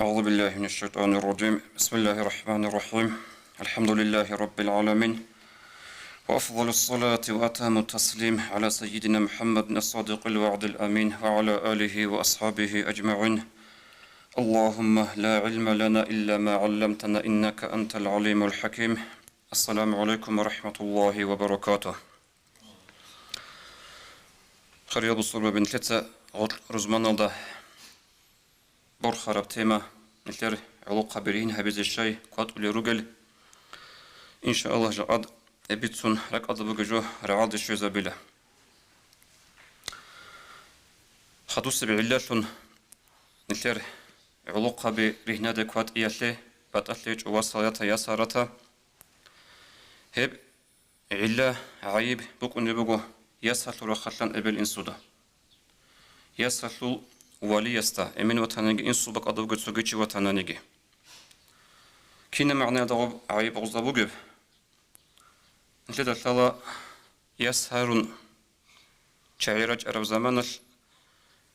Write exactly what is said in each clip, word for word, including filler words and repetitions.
أعوذ بالله من الشيطان الرجيم. بسم الله الرحمن الرحيم. الحمد لله رب العالمين. وأفضل الصلاة وأتم التسليم على سيدنا محمد الصادق الوعد الأمين وعلى آله وأصحابه أجمعين. اللهم لا علم لنا إلا ما علمتنا إنك أنت العليم الحكيم. السلام عليكم ورحمة الله وبركاته. Хириял бусурбаби, нилъеца гъоркь рузманалда борхараб тема, нилъер гӀолохъаби ригьин гьабизе щай кватӀулел ругел, иншааллагь, жакъад эбицун ракӀалда бугеб жо рагӀалде щвезабила. Хадусеб гӀиллалъун нилъер гӀолохъаби ригьнаде кватӀиялъе батӀалъи гьечӀо васал ята, ясал рата. Гьеб гӀилла, гӀайиб букӀунеб буго ясалъул рахъалъан эбел-инсуда. Ясалъул валиясда, эмен ватаниги, инсул бакӀалда вугев цоги чи ватананиги. Кинаб магӀнаялда гъоб гӀайиб гъозда бугеб? Нилъеда лъала, яс гьарун чагӀи рачӀараб заманалъ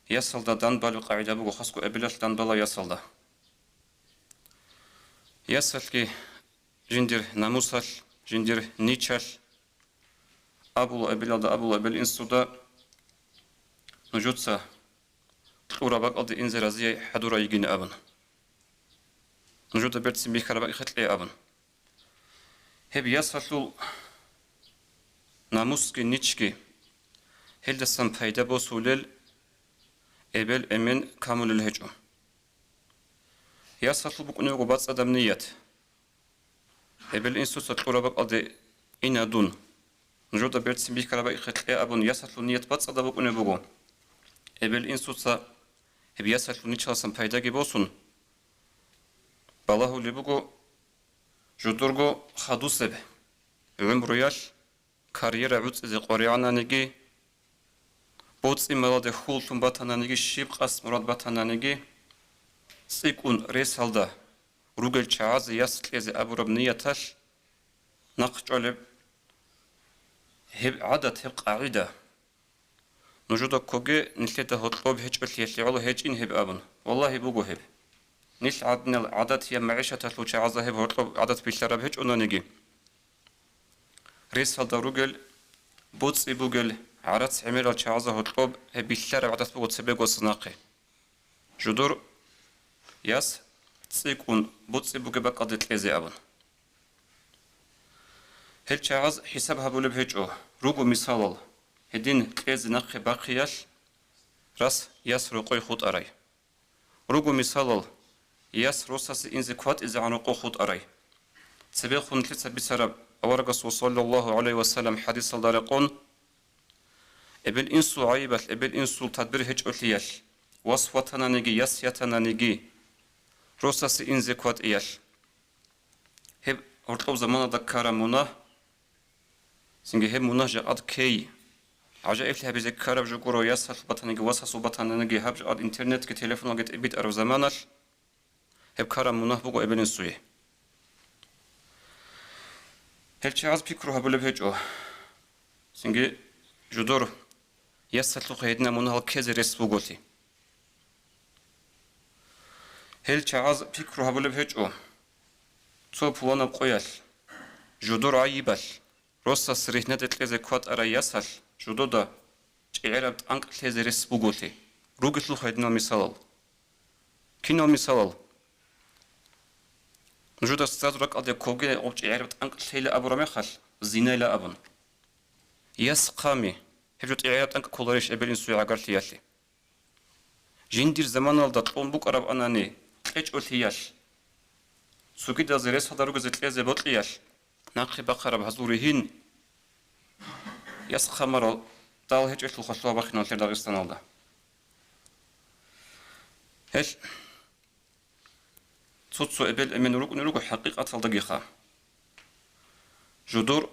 ясалда данбалеб къагӀида буго, хасго эбелалъ данбала ясалда. Ясалъги жиндир намусалъ, жиндир ничалъ абула эбелалда, абула эбел-инсуда: «Нужеца кьураб бакӀалде инзе разияй хӀадурай йигин», — абун. «Нужеда берцин бихьараб бакӀ кье», — абун. Гьеб ясалъул намусги ничги, гьелдасан пайда босулел эбел-эмен камулел гьечӀо. Ясалъул букӀунеб буго бацӀцӀадаб ният. Эбел-инсуца кьураб бакӀалде ина дун, нужеда берцин бихьараб бакӀ кье абун, ясалъул ният бацӀцӀадаб букӀунеб буго. Эбел-инсуца гьеб ясалъул ничаласан пайдаги босун, балагьулеб буго жодорго хадусеб гӀумруялъ карьера гӀуцӀизе къваригӀананиги, боцӀи-малалде хьуллъун батананиги, щиб къасд-мурад батананиги, цӀикӀкӀун ресалда ругел чагӀазе яс кьезе абураб нияталъ нахъчӀвалеб гьеб гӀадат, гьеб къагӀида. Нужеда ккоге, нилъеда гьоркьоб гьечӀолъиялъе гӀоло гьечӀин гьеб абун. Валлагьи, буго гьеб. Нилъ гӀадинал гӀадатияб магӀишаталъул чагӀазда гьеб гьоркьоб гӀадат билълъараб гьечӀонаниги, ресалда ругел, боцӀи бугел, гӀарац гӀемерал чагӀазда гьоркьоб гьеб билълъараб гӀадат буго цебего цо нахъе. Жодор яс цӀикӀкӀун боцӀи бугеб бакӀалде кьезе абун. Гьел чагӀаз хӀисаб гьабулеб гьечӀо, руго мисалал, гьедин кьезе нахъе бахъиялъ рас яс рокъой хутӀарай. Руго мисалал, яс росасе инзе кватӀизегӀан рокъо хутӀарай. Цебехун нилъеца бицараб аварагасул саллаллагьу гӀалайгьи вассалам хӀадисалда рекъон, эбел-инсул гӀайибалъ, эбел-инсул тадбир гьечӀолъиялъ, вас ватананиги, яс ятананиги, росасе инзе кватӀиялъ. Гьеб гьоркьоб заманалда ккараб мунагь, цинги гьеб мунагь жакъад ккей. ГӀажаиблъи гьабизе ккараб жо гуро, ясалъул батаниги, васасул батаниги, гьаб жакъад интернетги, телефоналги тӀибитӀараб заманалъ гьеб ккараб мунагь буго эбел-инсуе. Гьел чагӀаз пикру гьабулеб гьечӀо, цинги жодор ясалъухъе гьединаб мунагьал ккезе рес буголъи. Гьел чагӀаз пикру гьабулеб гьечӀо, цо пуланаб къоялъ, жодор гӀайибалъ, росас ригьнаде кьезе кватӀарай ясалъ жодода чӀегӀераб тӀанкӀ лъезе рес буголъи, ругелъул гьединал мисалал. Кинал мисалал? Нужеда цӀар ракӀалде ккоге гъоб чӀегӀераб тӀанкӀ лъейила абураб мехалъ, зинайила абун. Яс хъами, гьеб жо тӀегӀераб тӀанкӀ кколарищ эбел-инсуе гӀагарлъиялъе? Жиндир заманалда кьун букӀарабани кьечӀолъиялъ, цогидазе ресалда ругезе кьезе бокьиялъ, нахъе бахъараб гьазул ригьин яс хъамарал дал гьечӀелъулха лъугьа-бахиналъе Дагъистаналда. Гьелъ цо-цо эбел-эмен рукӀунел руго хӀакъикъаталдагиха. Жодор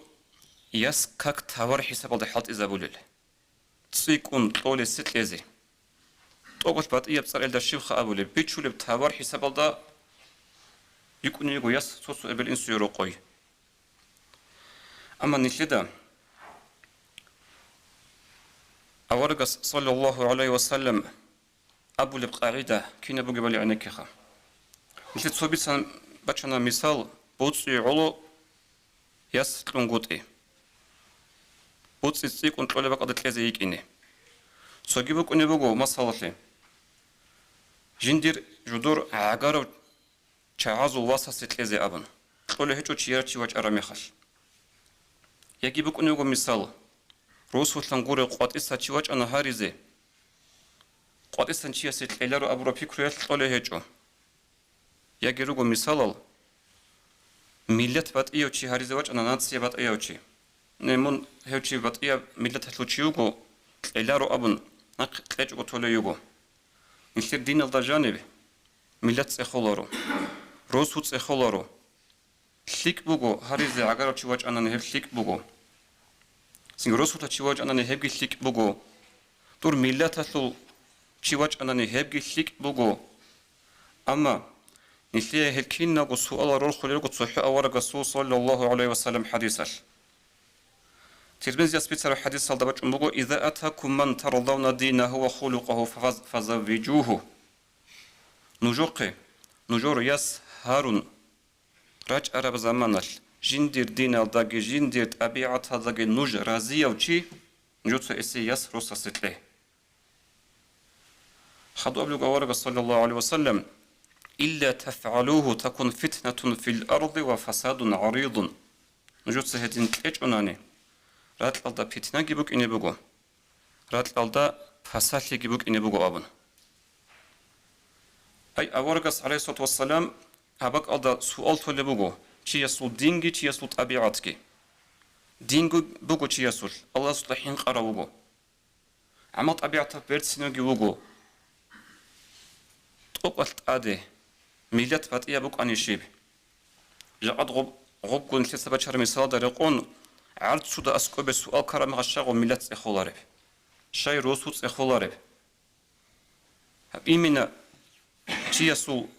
яс как товар хӀисабалда хӀалтӀизабулел. ЦӀикӀкӀун кьолесе кьезе. ТӀокӀалъ батӀияб цӀар элда щибха абулеб, бичулеб товар хӀисабалда рикӀкӀуней йиго яс цо-цо эбел-инсуе рокъой. Амма нилъеда аварагас, саллаллагьу гӀалайгьи вассалам, абулеб къагӀида кинаб бугебали гӀенеккеха. Нилъер цо бицан бачана мисал, боцӀи гӀоло яс кьунгутӀи. БоцӀи цӀикӀкӀун кьолеб бакӀалда кьезе йикӀине. Цоги букӀунеб буго масалалъе. Жиндир жудор гӀагарав чагӀазул васасе кьезе абун, кьолей гьечӀо чияр чи вачӀараб мехалъ. Яги букӀунеб буго мисал, росулъан гуреб къватӀиса чи вачӀана гьаризе. КъватӀисан чиясе кьеларо абураб пикруялъ кьолей гьечӀо. Яги руго мисалал, миллат батӀияв чи гьаризе вачӀана, нация батӀияв чи. Не, мун гьев чи батӀияб миллаталъул чи вуго, кьеларо абун, нахъ кьечӀого толей йиго. Нилъер диналда жаниб миллат цӀехоларо, росу цӀехоларо. ЛъикӀ буго, гьаризе гӀагарав чи вачӀанани гьеб лъикӀ буго. Цинги росулъа чи вачӀанани гьебги лъикӀ буго. Дур миллаталъул чи вачӀанани гьебги лъикӀ буго. Амма нилъее гьел киналго суалал рорхулел руго цохӀо аварагасул саллаллагьу гӀалайгьи ва саллам хӀадисалъ. Тирмизияс бицараб хӀадисалда бачӀун буго: «Иза атакум ман тардавна динагьу ва хулукъагьу фаз-, фазаввижугьу». Нужехъе нужер яс гьарун рачӀараб заманалъ, жиндир диналдаги жиндир тӀабигӀаталдаги нуж разияв чи, нужеца гьесие яс росасе кье. Хадуб абулеб аварагас, саллаллагьу гӀалайгьи ва саллам: «Илла тафгӀалугьу такун фитнатун фил арди ва фасадун гӀаридун». Нужеца гьедин кьечӀонани, ракьалда питнаги букӀине буго, ракьалда пасалъиги букӀине буго абун. Ай, аварагас, гӀалайгьиссалату вассалам, гьаб бакӀалда суал толеб буго чиясул динги, чиясул тӀабигӀатги. Динги буго чиясулъ, Аллагьасда хӀинкъарав вуго. ГӀамал-тӀабигӀатаб берцинавги вуго. ТӀокӀалъ тӀаде миллат батӀияб букӀани щиб? Жакъад гъоб-, гъобгун лъица бачараб мисалда рекъон, гӀарцуда аскӀобе суал ккараб мехалъ щай гъоб миллат цӀехолареб? Щай росу цӀехолареб? Гьаб имина чиясул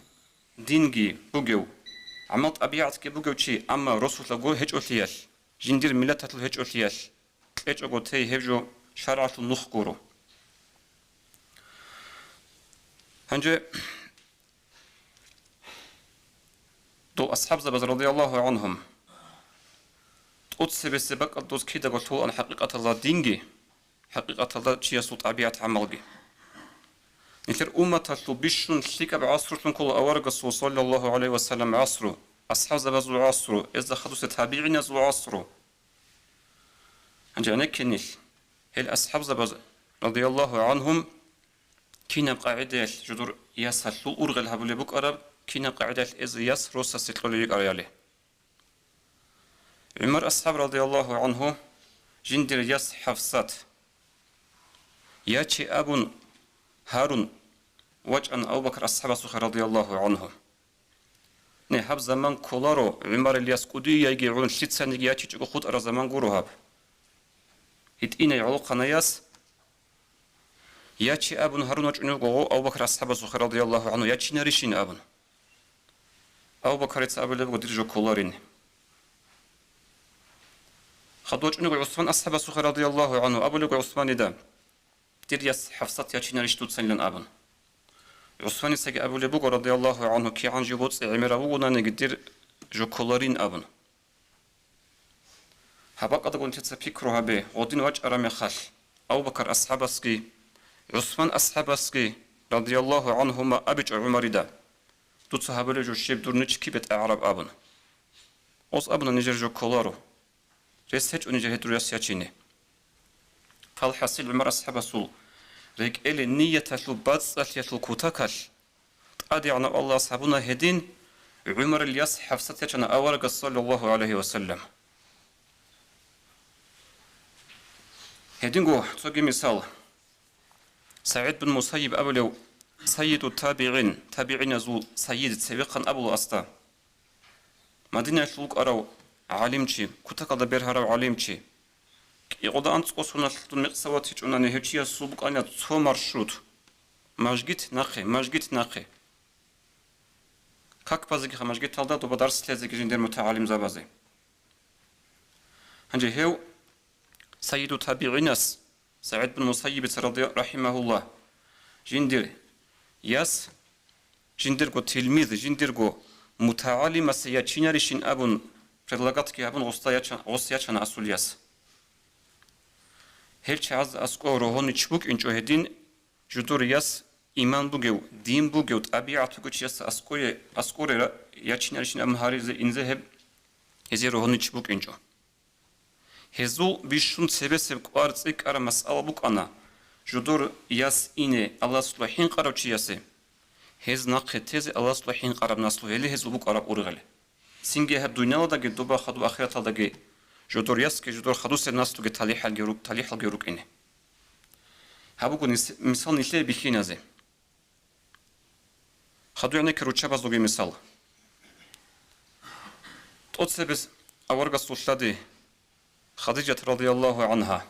динги бугев, гӀамал-тӀабигӀатги бугев чи, амма росулъа гур гьечӀолъиялъ, жиндир миллаталъул гьечӀолъиялъ, кьечӀого тей гьеб жо шаргӀалъул нух гуро. Гьанже дов асхӀабзабаз, радияллагьу гӀангьум, тӀоцебесеб бакӀалда доз кидаго лъолаан хӀакъикъаталда динги, хӀакъикъаталда чиясул тӀабигӀат-гӀамалги. Нилъер умматалъул бищун лъикӀаб гӀасрулъун ккола аварагасул, саллаллагьу гӀалайгьи ва саллам, гӀасру, асхӀабзабазул гӀасру, гьезда хадусеб табигӀиназул гӀасру. Гьанже гьанекке нилъ, гьел асхӀабзабаз, радияллагьу гӀангьум, кинаб къагӀидаялъ жодор ясалъул ургъел гьабулеб букӀараб, кинаб къагӀидаялъ эз яс росасе кьолей йикӀарали. ГӀумар асхӀаб, радияллагьу гӀангьу, жиндир яс ХӀафсат яче абун гьарун вачӀана Абу Бакр асхӀабасухъе, радияллагьу гӀангьу. Не, гьаб заман кколаро, ГӀумарил яс кӀудияйги гӀун лъицаниги ячичӀого хутӀараб заман гуро гьаб. ГьитӀинай гӀолохъанай яс яче абун гьарун вачӀунев гогъо Абу Бакр асхӀабасухъе, радияллагьу гӀангьу, ячинарищин абун. Абу Бакарица абулеб буго, дир жо кколарин. Хадув вачӀунего ГӀусман асхӀабасухъе, радияллагьу гӀангьу, абулеб буго ГӀусманида: «Дир яс ХӀафсат ячинарищ дуцайилан?» абун. ГӀусманисаги абулеб буго, радияллагьу гӀангьу, кигӀан жив боцӀи гӀемерав вугонаниги, дир жо кколарин абун. Гьаб бакӀалдаго нилъеца пикру гьабе, гъодин вачӀараб мехалъ, Абу Бакар асхӀабасги, ГӀусман асхӀабасги, радияллагьу гӀангьума, абичӀо ГӀумарида: «Дуца гьабулеб жо щиб, дур нич кибе тӀагӀараб?» абун. Гъоз абуна: «Нижер жо кколаро. Рес гьечӀо нижер гьедур яс ячине». ФалхӀасил, ГӀумар асхӀабасул рекӀеле нияталъул бацӀцӀалъиялъул кутакалъ, ТӀадегӀанав Аллагьас гьабуна гьедин, ГӀумарил яс ХӀафсат ячана аварагас, саллаллагьу гӀалайгьи ва саллам. Гьединго цоги мисал. СагӀид бин Мусайиб абулев, сайиду табигӀин, табигӀиназул сайид, цевехъан абула асда. Мадинаялъ вукӀарав гӀалимчи, кутакалда бергьарав гӀалимчи. КӀикъоялда анцӀго соналъ дун мекъса ватичӀунани, гьев чиясул букӀана цо маршрут. Мажгит нахъе, мажгит нахъе. Как базегиха мажгиталда доба дарс лъезеги жиндир мутагӀалимзабазе. Гьанже гьев сайиду табигӀинас, СагӀид бин Мусайибица, ради-, рахӀимагьуллагь, жиндир яс Жиндирго тилмиз, жиндирго мутагӀалимасе ячинарищин абун, предлагатги гьабун гъосда ячан-, гъос ячана асул яс. Гьел чагӀазда аскӀов рогьонич букӀинчӀо гьедин, жодор яс иман бугев, дин бугев, тӀабигӀат бугев чиясда аскӀоре, аскӀоре ра-, ячинарищин абун гьаризе инзе гьеб гьезие рогьонич букӀинчӀо. Гьезул бищун цебесеб кӀвар цӀикӀкӀараб масъала букӀана, жодор яс ине Аллагьасукьа хӀинкъарав чиясе, гьез нахъе тезе Аллагьасукьа хӀинкъараб наслу гьеле гьезул букӀараб ургъел. Цинги гьеб дуниялалдаги доба хадуб ахираталдаги жодор ясги жодор хадусел наслуги талихӀалги рук-, талихӀалги рукӀине. Гьаб буго нис-, мисал нилъее бихьиназе. Хадур гӀенекке руччабазулги мисал. ТӀоцебес аварагасул лъади Хадижат радияллагьу гӀангьа.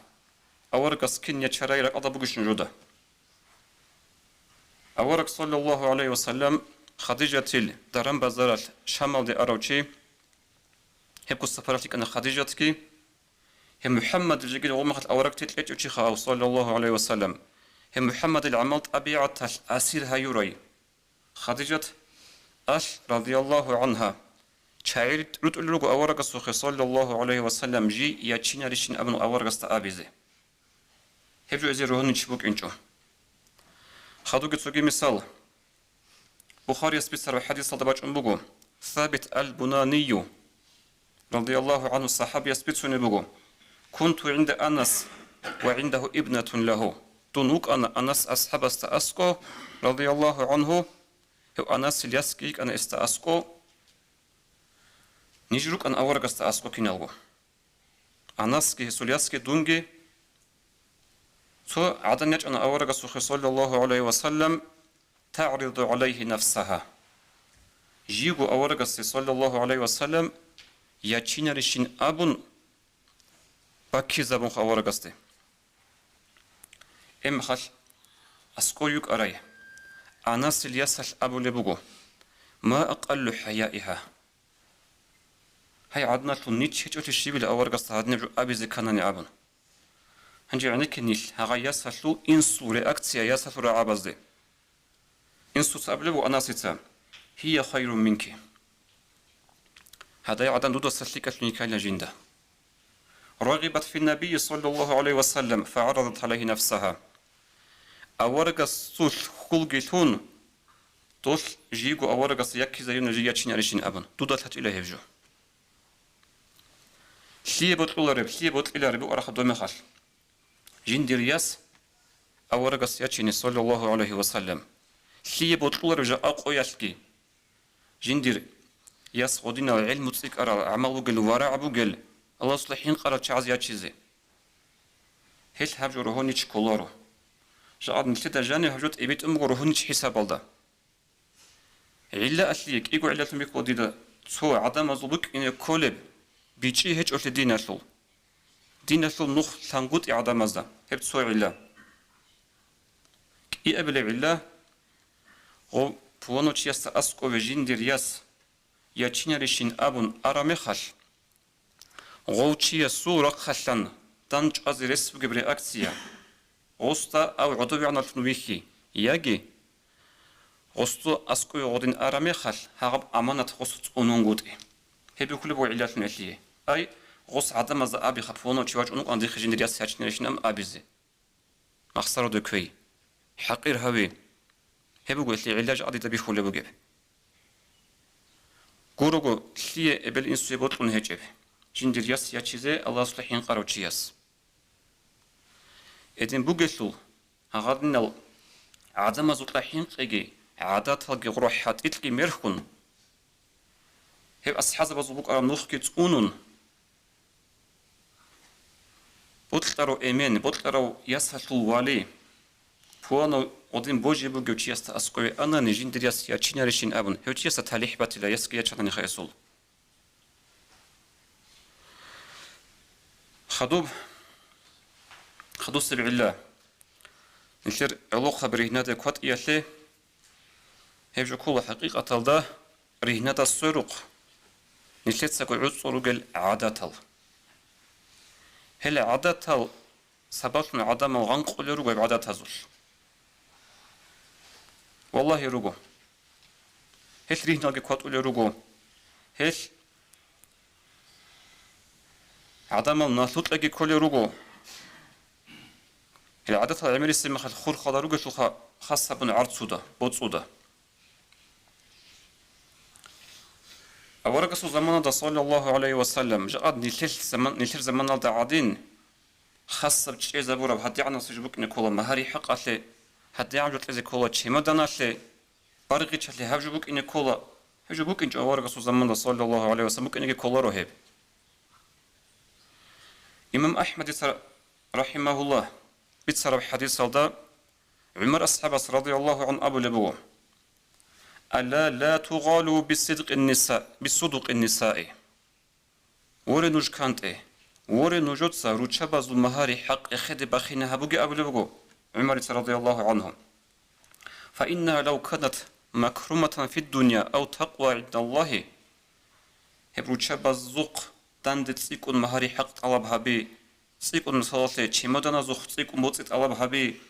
Аварагас кин ячарай ракӀалда бугищин жуда. Авараг саллаллагьу гӀалайгьи ва саллам Хадижатил даран-базаралъ Шамалде арав чи, гьебго сапаралъ йикӀана Хадижатги, гьеб МухӀаммадил жеги гъомахъал аварагти кьечӀев чи хав, саллаллагьу гӀалайгьи ва саллам, гьеб МухӀаммадил гӀамал-тӀабигӀаталъ асир гьаюрай. Хадижат ал, радияллагьу гӀангьа, чагӀи ритӀ-, рутӀулел руго аварагасухъе, саллаллагьу гӀалайгьи ва саллам, жий ячинарищин абун аварагасда абизе. Гьеб жо эзе рогьоничи букӀинчӀо. Хадуги цоги мисал. Бухарияс бицараб хӀадисалда бачӀун буго, Сабит ал-Бунанию, радияллагьу гӀангьу, сахӀабияс бицунеб буго, «Кунту гӀинда Анас ва гӀиндагьу ибнатун лагьу». Дун вукӀана Анас асхӀабасда аскӀо, радияллагьу гӀангьу, гьев Анасил ясги йикӀана гьесда аскӀо, ниж рукӀана аварагасда аскӀо киналго. Анасги гьесул ясги дунги. Цо гӀадан ячӀана аварагасухъе, саллаллагьу гӀалайгьи ва саллам, тагӀриду гӀалайгьи нафсагьа. Жийго аварагасе, саллаллагьу гӀалайгьи ва саллам, ячинарищин абун баккизабунха аварагасде. Гьеб мехалъ аскӀор йикӀарай Анасил ясалъ абулеб буго, «Ма акъаллу хӀаяигьа». Гьай, гӀадналъул нич гьечӀолъи щибила аварагасда гьадинаб жо абизе кканани абун. Гьанже гӀенекке нилъ гьагъай ясалъул инсул реакция ясалъул рагӀабазде. Инсуца абулеб буго Анасица, «Гьия хайрун минки». Гьадай гӀадан дудаса лъикӀалъун йиккайилан жинда. «Рагъибат фи ннабийи саллаллагьу гӀалайгьи ва саллам, фагӀаразат гӀалайгьи нафсагьа». Аварагасулъ хьулги лъун, долъ жийго аварагасда яккизарина жий ячинарищин абун, дуда лъачӀила гьеб жо. Лъие бокьулареб, лъие бокьилареб букӀарахъа домехалъ. Жиндир яс аварагас ячине, саллаллагьу гӀалайгьи ва саллам. Лъие бокьулареб жакъа къоялъги. Жиндир яс гъодинал гӀелму цӀикӀкӀарал, гӀамал бугел, варагӀ бугел, Аллагьасда хӀинкъарал чагӀаз ячизе. Гьелъ гьаб жо рогьонич кколаро. Жакъа нилъеда жаниб гьаб жо тӀибитӀун буго рогьонич хӀисабалда. ГӀилла алъие кӀиго гӀиллалъун бихьула дида цо гӀадамазул букӀине кколеб бичӀчӀи гьечӀолъи диналъул. Диналъул нух лъангутӀи гӀадамазда, гьеб цо гӀилла. КӀиабилеб гӀилла, гъо-, пуланав чиясда аскӀове жиндир яс ячинарищин абун араб мехалъ, гъов чиясул рахъалъан дандчӀвазе рес бугеб реакция, гъосда ав гӀодовегӀаналъун вихьи, яги гъосда аскӀове гъодин араб мехалъ, гьагъаб аманат гъос цӀунунгутӀи. Гьеб бихьулеб буго гӀиллалъун гьелъие. Ай, гъос гӀадамазда абиха, пуланав чи вачӀун вукӀана дихъе жиндир яс ячинарищин абизе. Махсароде кквей. ХӀакъир гьави. Гьеб буго гьелъие гӀилла жакъа дида бихьулеб бугеб. Гурого, лъие эбел-инсуе бокьун гьечӀеб жиндир яс ячизе Аллагьасда хӀинкъарав чияс. Гьедин бугелъул, гьагъадинал гӀадамазукьа хӀинкъиги, гӀадаталги гъуро хӀатӀилъги мерхьун, гьеб асхӀазабазул букӀараб нухги цӀунун, бокьарав эмен, бокьарав ясалъул вали, пуланав гъодин божи бугев чиясда аскӀове анани, жиндир яс ячинарищин абун, гьев чиясда талихӀ батила, ясги ячанани хаясул. Хадуб, хадусеб гӀилла. Нилъер гӀолохъаби ригьнаде кватӀиялъе, гьеб жо ккола хӀакъикъаталда ригьнада сверухъ нилъецаго гӀуцӀцӀун ругел гӀадатал. Гьел гӀадатал сабаблъун гӀадамал гъанкъулел руго гьеб гӀадатазулъ. Валлагьи, руго. Гьел ригьналги кватӀулел руго. Гьел гӀадамал налъукьеги кколел руго. Гьел гӀадатал гӀемерисеб мехалъ хурхарал ругелъулха хас гьабун гӀарцуда, боцӀуда. Аварагасул заманалда, саллаллагьу гӀалайгьи ва саллам, жакъад нилъер заман-, нилъер заманалда гӀадин, хасаб чӀезабураб гьадигӀанасеб жо букӀине ккола магьари хӀакъалъе, гьадигӀан жо кьезе ккола чемоданалъе, баргъичалъе гьаб жо букӀине ккола, гьеб жо букӀинчӀо аварагасул заманалда, саллаллагьу гӀалайгьи ва саллам, букӀинеги кколаро гьеб. Имам АхӀмадица, рахӀимагьуллагь, бицараб хӀадисалда ГӀумар асхӀабас, радияллагьу гӀангьу, абулеб буго: «Ала ла тугъалу бисидкъин ниса-, бисудукъин нисаи». Воре, нуж кантӀе! Воре, нужеца руччабазул магьари хӀакъ эхеде бахине гьабуге, абулеб буго ГӀумарица, радияллагьу гӀангьу. «Фаиннагьа лав канат макруматан фиддуния ав такъва гӀиндаллагьи». Гьеб руччабазухъ данде цӀикӀкӀун магьари хӀакъ тӀалаб гьаби, цӀикӀкӀун, мисалалъе, чемоданазухъ цӀикӀкӀун боцӀи тӀалаб гьаби,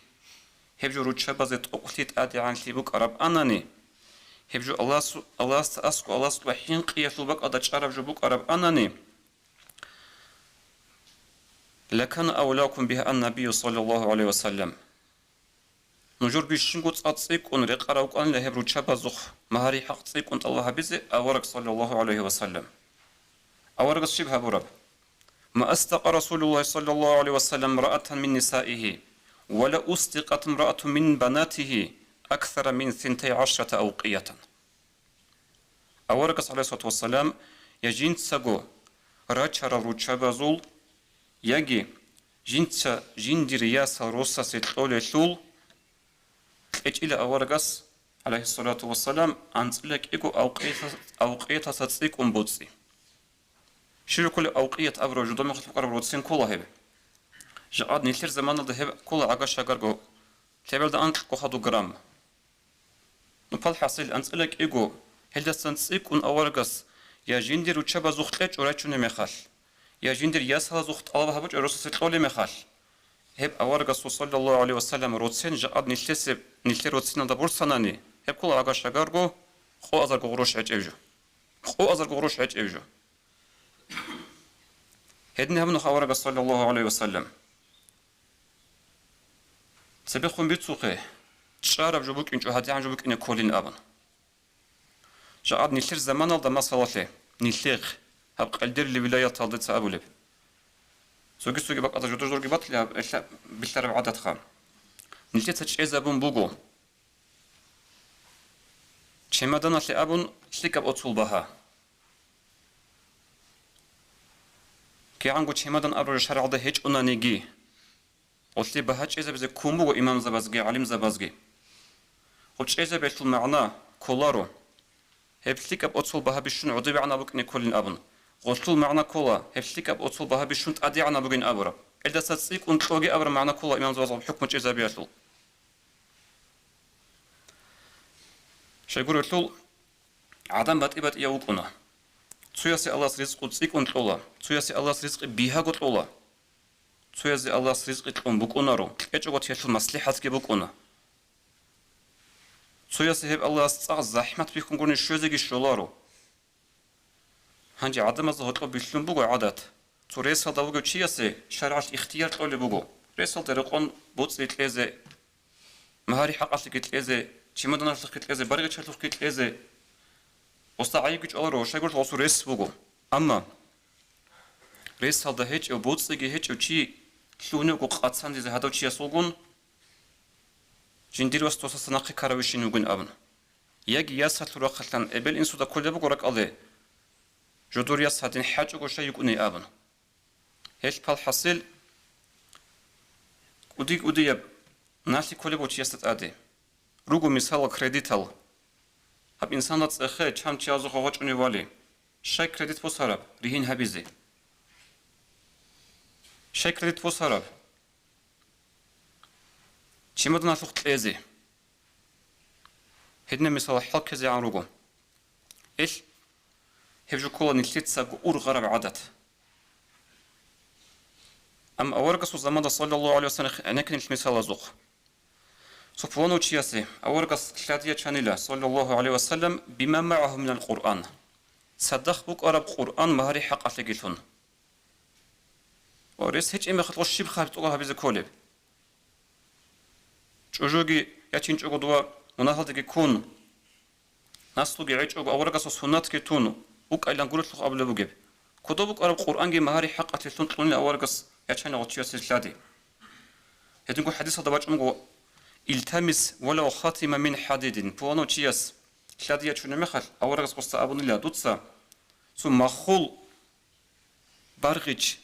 гьеб жо руччабазе тӀокӀлъи тӀадегӀанлъи букӀараб анани, гьеб жо Аллагьас-, Аллагьасда аскӀов, Аллагьасукьа хӀинкъиялъул бакӀалда чӀараб жо букӀараб анани, «Лакана авлакум бигьа ан-набию, саллаллагьу гӀалайгьи ва саллам». Нужер бищунго цӀакъ цӀикӀкӀун рекъарав вукӀанила гьеб руччабазухъ магьари хӀакъ цӀикӀкӀун тӀалаб гьабизе авараг, саллаллагьу гӀалайгьи ва саллам. Аварагас щиб гьабураб? «Ма асдакъа Расулуллагьи, саллаллагьу гӀалайгьи ва саллам, имраатан мин нисаигьи, ва ла усдикъат имраатун мин банатигьи аксара мин синтай гӀашрата авкъиятан». Аварагас, гӀалайгьиссалату вассалам, я жинцаго рачарал руччабазул, яги жинца жиндир ясал росасе кьолелъул кьечӀила аварагас, гӀалайгьиссалату вассалам, анцӀила кӀиго авкъиятас-, авкъиятаса цӀикӀкӀун боцӀи. Щиб кколеб авкъият абураб жо, доб мехалъ букӀараб роцин ккола гьеб. Жакъад нилъер заманалда гьеб ккола гӀага-шагарго, лъебалда анкьго хадуб грамм. Ну, пал хӀасил, анцӀила кӀиго, гьелдасан цӀикӀкӀун аварагас я жиндир руччабазухъ кьечӀо рачунеб мехалъ, я жиндир ясалазухъ тӀалаб гьабичӀо росасе кьолеб мехалъ, гьеб аварагасул, саллаллагьу гӀалайгьи ва саллам, роцен жакъад нилъесеб, нилъер роциналда борцанани, гьеб ккола гӀага-шагарго къоазарго гъурущ гӀечӀеб жо. Къоазарго гъурущ гӀечӀеб жо. Гьедин гьабуна аварагас, саллаллагьу гӀалайгьи ва саллам. Цебехун бицухъе, чӀараб жо букӀинчӀо, гьадигӀан жо букӀине кколин абун. Жакъад нилъер заманалда, масалалъе, нилъехъ, гьаб Къелдерли вилаяталдеца абулеб. Цоги-цоги бакӀалда жодор-жодорги батила гьаб, гьелъа-, билълъараб гӀадатха. Нилъеца чӀезабун буго чемоданалъе абун лъикӀаб оцул багьа. КигӀанго чемодан абураб жо шаргӀалда гьечӀонаниги, гъолъие багьа чӀезабизе ккун буго имамзабазги гӀалимзабазги. Гъоб чӀезабиялъул магӀна кколаро, гьеб лъикӀаб оцул багьа бищун гӀодобегӀанаб букӀине кколин абун. Гъолъул магӀна ккола, гьеб лъикӀаб оцул багьа бищун тӀадегӀанаб бугин абураб. Гьелдаса цӀикӀкӀун кьоги абураб магӀна ккола имамзабазул хӀукму чӀезабиялъул. Щайгурелъул, гӀадан батӀи-батӀияв вукӀуна. Цоясе Аллагьас ризкъу цӀикӀкӀун кьола, цоясе Аллагьас ризкъи бигьаго кьола. Цоязе Аллагьас ризкъи кьун букӀунаро, кьечӀоготиялъул маслихӀатги букӀуна. Цоясе гьеб Аллагьас цӀакъ захӀмат бихьунгони щвезеги щоларо. Гьанже гӀадамазда гьоркьоб бихьун буго гӀадат. Цо ресалда вугев чиясе шаргӀалъ ихтияр кьолеб буго, ресалда рекъон боцӀи кьезе, магьари хӀакъалъеги кьезе, чемоданалъухъги кьезе, баргъичалъухъги кьезе. Гъосда гӀайибги чӀваларо, щайгурелъул гъосул рес буго. Амма ресалда гьечӀев, боцӀиги гьечӀев чи лъугьуневго къацандизе гьадав чиясулгун, жиндир вас досаса нахъе ккаравищин вугин абун. Яги ясалъул рахъалъан эбел-инсуда кколеб буго ракӀалде, жодор яс гьадин хӀачӀого щай йикӀуней абун. Гьелъ пал хӀасил, кӀуди-кӀудияб налъи кколеб буго чиясда тӀаде. Руго, мисалал, кредитал. Гьаб инсанал цӀехе чан чиясухъ гъочӀунев вали. Щай кредит босараб? Ригьин гьабизе. Щай кредит босараб? Чемоданалъухъ кьезе. Гьединаб мисал хӀалккезегӀан руго. Ил, гьеб жо ккола нилъецаго ургъараб гӀадат. Амма аварагасул заманда, саллаллагьу гӀалайгьи ва саллам, гӀенекке нилъ мисалазухъ. Цо пуланав чиясе аварагас лъади ячанила, саллаллагьу гӀалайгьи ва саллам, бима магӀагьу минал Къуръан, цадахъ букӀараб Къуръан магьари-хӀакъалъеги лъун. Ва рес гьечӀеб мехалъ гъос щибха гьаб тӀокӀаб гьабизе кколеб? ЧӀужуги ячинчӀого дова мунагьалдеги ккун, наслуги гӀечӀого аварагасул суннатги тун, букӀайилан гурелъул абулеб бугеб. Кодоб букӀараб Къуръанги магьари-хӀакъалъе лъун кьунила аварагас ячани гъочиясе лъади. Гьединго хӀадисалда бачӀунго: «Илтамис валав хатима мин хӀадидин», пуланав чияс лъади ячунеб мехалъ, аварагас гъосда абунила: «Дуца цо маххул баргъич,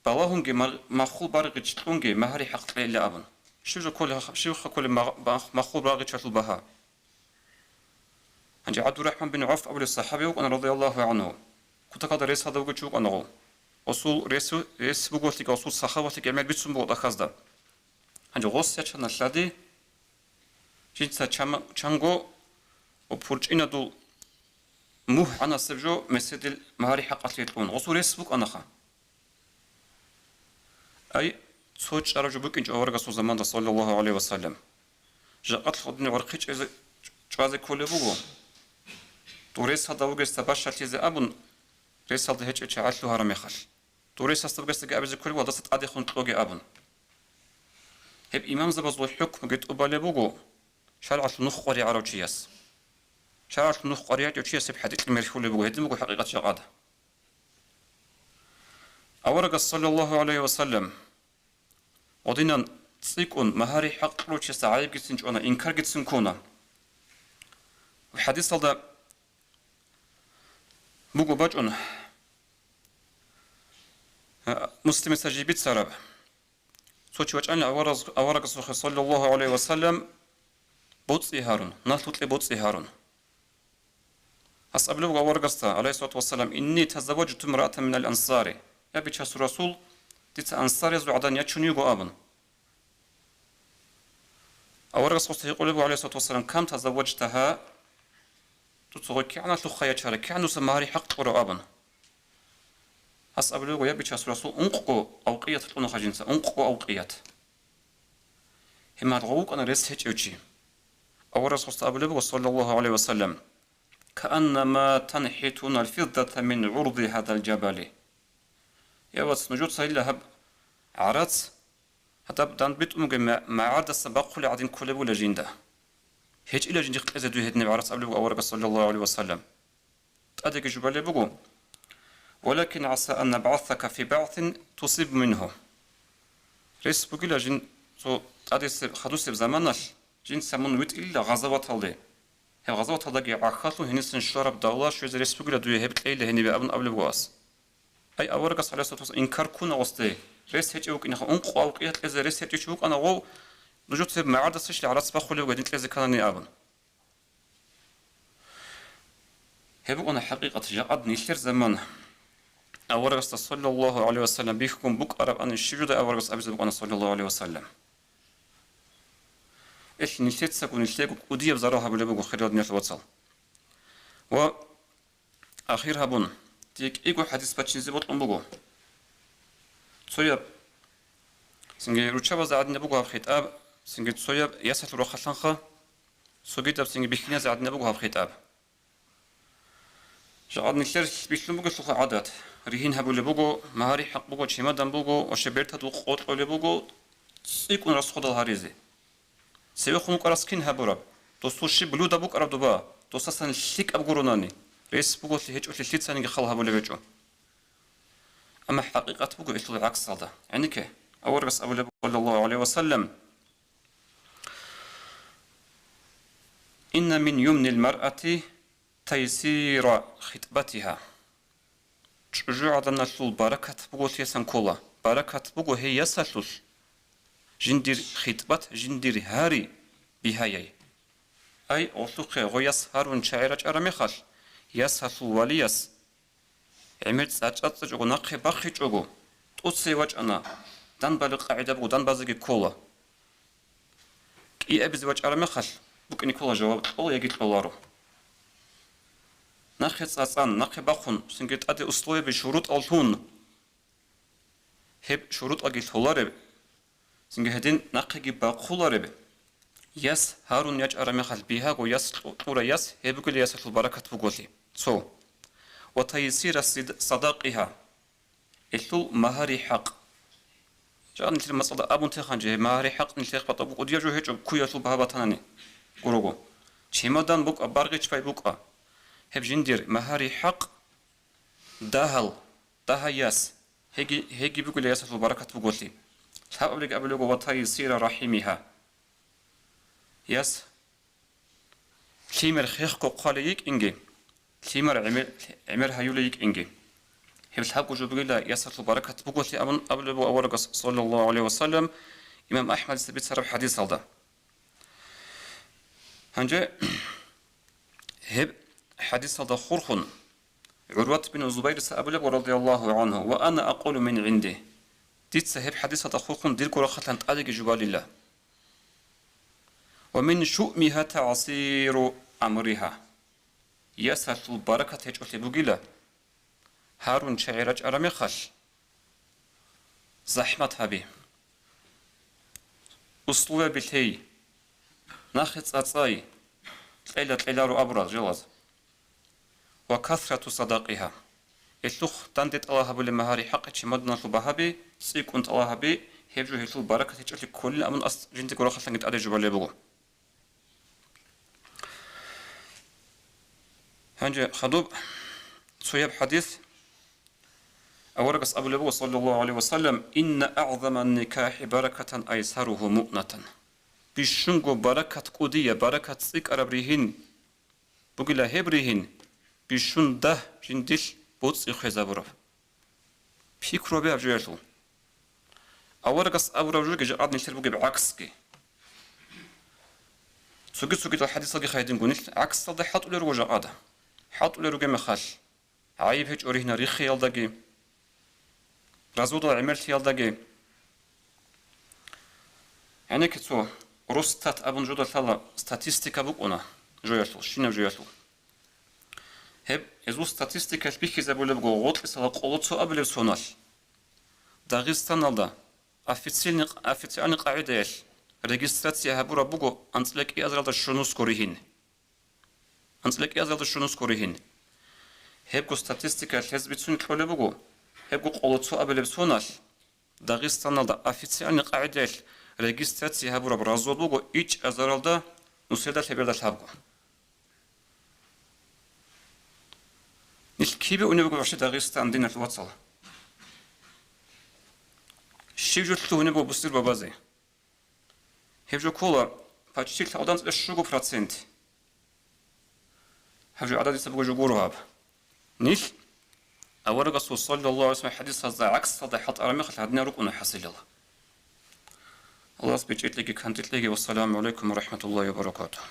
балагьунги мар-, маххул баргъич кьунги, магьари-хӀакъ кьейила», абун. Щив жо кколеб, щивха кколеб мах-, мах-, маххул баргъичалъул багьа? Гьанже ГӀабдурахӀман бин ГӀавф абулев сахаби вукӀана, радияллагьу гӀангьу. Кутакалда рес гьадав вугев чи вукӀана гъов. Гъосул рес, рес бугелъи, гъосул сахавалъи гӀемер бицун буго тӀахьазда. Гьанже гъос ячана лъади, жинца чама-, чанго ва пурчӀинадул мугь гӀанасеб жо меседил магьари-хӀакъалъе кьун. Гъосул рес букӀанаха. Ай, цо чӀараб жо букӀинчӀо аварагасул заманда, саллаллагьу гӀалайгьи ва саллам. Жакъа гьадин гӀорхъи чӀезе, чӀвазе кколеб буго. Дур ресалда вугесда бащалъизе абун, ресалда гьечӀев чагӀи лъугьараб мехалъ. Дур ресасда вугесдаги абизе кколеб буго, гьадаса тӀадехун кьоге абун. Гьеб имамзабазул хӀукмуги тӀубалеб буго шаргӀалъул нух къваригӀарав чияс. ШаргӀалъул нух къваригӀичӀев чияс гьеб хӀадикье мерхьулеб буго, гьедин буго хӀакъикъат жакъа. Аварагас, саллаллагьу гӀалайгьи ва саллам, гьадинан цӀикӀкӀун магьари-хӀакъ кьурав чиясда гӀайибгицин чӀвана, инкаргицин ккуна. ХӀадисалда буго бачӀун, Муслимица жиб бицараб. Цо чи вачӀанила аварагас-, аварагасухъе, саллаллагьу гӀалайгьи ва саллам, боцӀи гьарун, налъукье боцӀи гьарун. Гьас абулеб буго аварагасда, гӀалайгьиссалату вассалам: «Инни тазавважту имраатан минал ансари». Я Бичасул Расул, дица ансариязул гӀадан ячун йиго абун. Аварагас гъосда гьикъулеб буго, гӀалайгьиссалату вассалам: «Кам тазавважтагьа?» Дуца гъой кигӀаналъухъа ячарай, кигӀан дуца магьари-хӀакъ кьурав абун. Гьас абулеб буго: «Я Бичасул Расул, ункъго авкъият кьунаха жинца, ункъго авкъият». Гьеб мехалъ гъов вукӀана рес гьечӀев чи. Аварагас гъосда абулеб буго, саллаллагьу гӀалайгьи ва саллам: «Кааннама танхӀитуналь фиддата мин гӀурди гьадал жабали». Я вац, нужеца гьила гьаб гӀарац гьадаб данде битӀун бугеб ма-, магӀардаса бахъулеб гӀадин кколеб бугила жинда. ГьечӀила жиндихъ кьезе дуе гьединаб гӀарац, абулеб буго аварагас, саллаллагьу гӀалайгьи ва саллам. ТӀадеги жубалеб буго: «Валакин гӀаса ан набгӀасака фи багӀсин тусибу мингьу». Рес бугила жин цо тӀадесеб, хадусеб заманалъ жинца мун витӀилила гъазаваталде. Гьеб гъазаваталдаги гӀахьаллъун гьенисан щвараб давла щвезе рес бугила дуе, гьеб кьейила гьенибе абун абулеб буго гьас. Ай аварагас, гӀалайгьиссалату вассалам, инкар ккуна гъосде, рес гьечӀев вукӀинаха, ункъо авкъият кьезе рес гьечӀев чи вукӀана гъов, нужецаги магӀардасищ гӀарац бахъулеб буго гьедин кьезе ккани абун. Гьеб букӀана хӀакъикъат, жакъа нилъер заман аварагасда, саллаллагьу гӀалайгьи ва саллам, бихьун букӀарабани, щиб жодай аварагас абизе букӀана, саллаллагьу гӀалайгьи ва саллам. Ил нилъецаго, нилъего кӀудияб зарал гьабулеб буго, хириял диналъул вацал. Ва ахир гьабун, дие кӀиго хӀадис бачине бокьун буго. Цояб, цинги руччабазда гӀадинаб буго гьаб хитӀаб, цинги цояб ясалъул рахъалъанха, цогидаб цинги бихьиназе гӀадинаб буго гьаб хитӀаб. Жакъа нилъер бихьун бугелъулха гӀадат, ригьин гьабулеб буго, магьари-хӀакъ буго, чемодан буго, ва щай бертадул къо кьолеб буго, цӀикӀкӀун расходал гьаризе. Цевехун вукӀарас кин гьабураб, досул щиб блюдо букӀараб доба, досасан лъикӀаб гуронани, рес буголъи гьечӀолъи лъицаниги хал гьабулеб гьечӀо. Амма хӀакъикъат буго гьелъул гӀаксалда. ГӀенекке, аварагас абулеб, саллаллагьу гӀалайгьи ва саллам: «Инна мин юмнил маръати тайсира хитӀбатиха». ЧӀужугӀаданалъул баракат буголъи ясан ккола. Баракат буго гьей ясалъулъ жиндир хитӀбат, жиндир гьари бигьаяй. Ай, гъолъухъе гъой яс гьарун чагӀи рачӀараб мехалъ, ясалъул валияс гӀемер цӀа-, цӀацӀичӀого, нахъе бахъичӀого, тӀоцее вачӀана, дандбалеб къагӀида буго, дандбазеги ккола. КӀиабизе вачӀараб мехалъ, букӀине ккола жаваб, кьола яги кьоларо. Нахъе цӀацӀан, нахъе бахъун, цинги тӀаде условияби, шурутӀал лъун, гьеб шурутӀалги лъолареб, цинги гьедин нахъеги бахъулареб, Яс гьарун ячӀараб мехалъ бигьаго яс кьу-, кьурай яс, гьеб бугила ясалъул баракат буголъи. Цо. Ва тайсира сид-, садакъигьа. Гьелъул магьари хӀакъ. Жакъа нилъер мацӀалда абун теханчи, гьеб магьари хӀакъ нилъер хъватӀа букӀудияб жо гьечӀо, ккуялъул багьа батанани гурого. Чемодан букӀа, баргъичбай букӀа. Гьеб жиндир магьари хӀакъ, дагьал, дагьай яс, гьеги, гьеги бугила ясалъул баракат буголъи. Лъабабилеги абулего: «Ва тайсира рахӀимигьа». Яс лъимер хехго хъвалей йикӀинги, лъимер гӀемер, гӀемер гьаюлей йикӀинги. Гьеб лъабго жо бугила ясалъул баракат буголъи абун абулеб буго аварагас, саллаллагьу гӀалайгьи ва саллам, имам АхӀмадица бицараб хӀадисалда. Гьанже гьеб хӀадисалда хурхун, ГӀурват бин Зубайрица абулеб, радияллагьу гӀангьу: «Ва ана акъулу мин гӀинди». Дица гьеб хӀадисалда хурхун дирго рахъалъан тӀадеги жубалила. «Ва мин шуъмигьа тагӀсиру амригьа». Ясалъул баракат гьечӀолъи бугила, гьарун чагӀи рачӀараб мехалъ, захӀмат гьаби, условияби лъей, нахъе цӀацӀай, кьела-кьеларо абурал жалаз. «Ва касрату садакъигьа». Гьелъухъ данде тӀалаб гьабулеб магьари хӀакъи чемоданалъул багьаби, цӀикӀкӀун тӀалаб гьаби, гьеб жо гьелъул баракат гьечӀолъи кколин абун ас жиндирго рахъалъанги тӀаде жубалеб буго. Гьанже хадуб цояб хӀадис, аварагас абулеб буго, саллаллагьу гӀалайгьи ва саллам: «Инна агӀзаман никахӀи баракатан айсаругьу муънатан». Бищунго баракат кӀудияб, баракат цӀикӀкӀараб ригьин бугила гьеб ригьин, бищун дагь жиндилъ боцӀи хвезабураб. Пикру гьабе гьаб жоялъул. Аварагас абураб жоги жакъад нилъер бугеб гӀаксги. Цоги-цогидал хӀадисалги хайдинго нилъ гӀаксалда хӀалтӀулел руго жакъада. ХӀалтӀулел ругеб мехалъ, гӀайиб гьечӀо ригьна риххиялдаги, разводал гӀемерлъиялдаги. ГӀенекке цо Росстат абун жода лъала статистика букӀуна жоялъул, щинаб жоялъул. Гьеб гьезул статистикаялъ бихьизабулеб буго, гъоркьисала къоло цо абилеб соналъ Дагъистаналда официальный, официальный къагӀидаялъ регистрация гьабураб буго анцӀила кӀиазаралда щунусго ригьин. АнцӀила кӀиазаралда щунусго ригьин. Гьебго статистикаялъ гьез бицун кьолеб буго, гьебго къоло цо абилеб соналъ Дагъистаналда официальный къагӀидаялъ регистрация гьабураб развод буго ичӀазаралда нусида лъеберда лъабго. Нилъ кибе унеб буго вообще Дагъистан, диналъул вацал? Щиб жо лъугьунеб буго бусдир бабазе? Гьеб жо ккола почти лъабдан цӀе щуго процент. Гьаб жо гӀададица буго жо гуро гьаб. Нилъ аварагасул саллаллагьу гӀалайгьи ва саллам хӀадисазда гӀаксалда хӀалтӀараб мехалъ гьадинал рукӀуна хӀасилал. Аллагьас бичӀчӀи кьеги кантӀи кьеги. Вассаламу гӀалайкум ва рахӀматуллагьи ва баракатугь.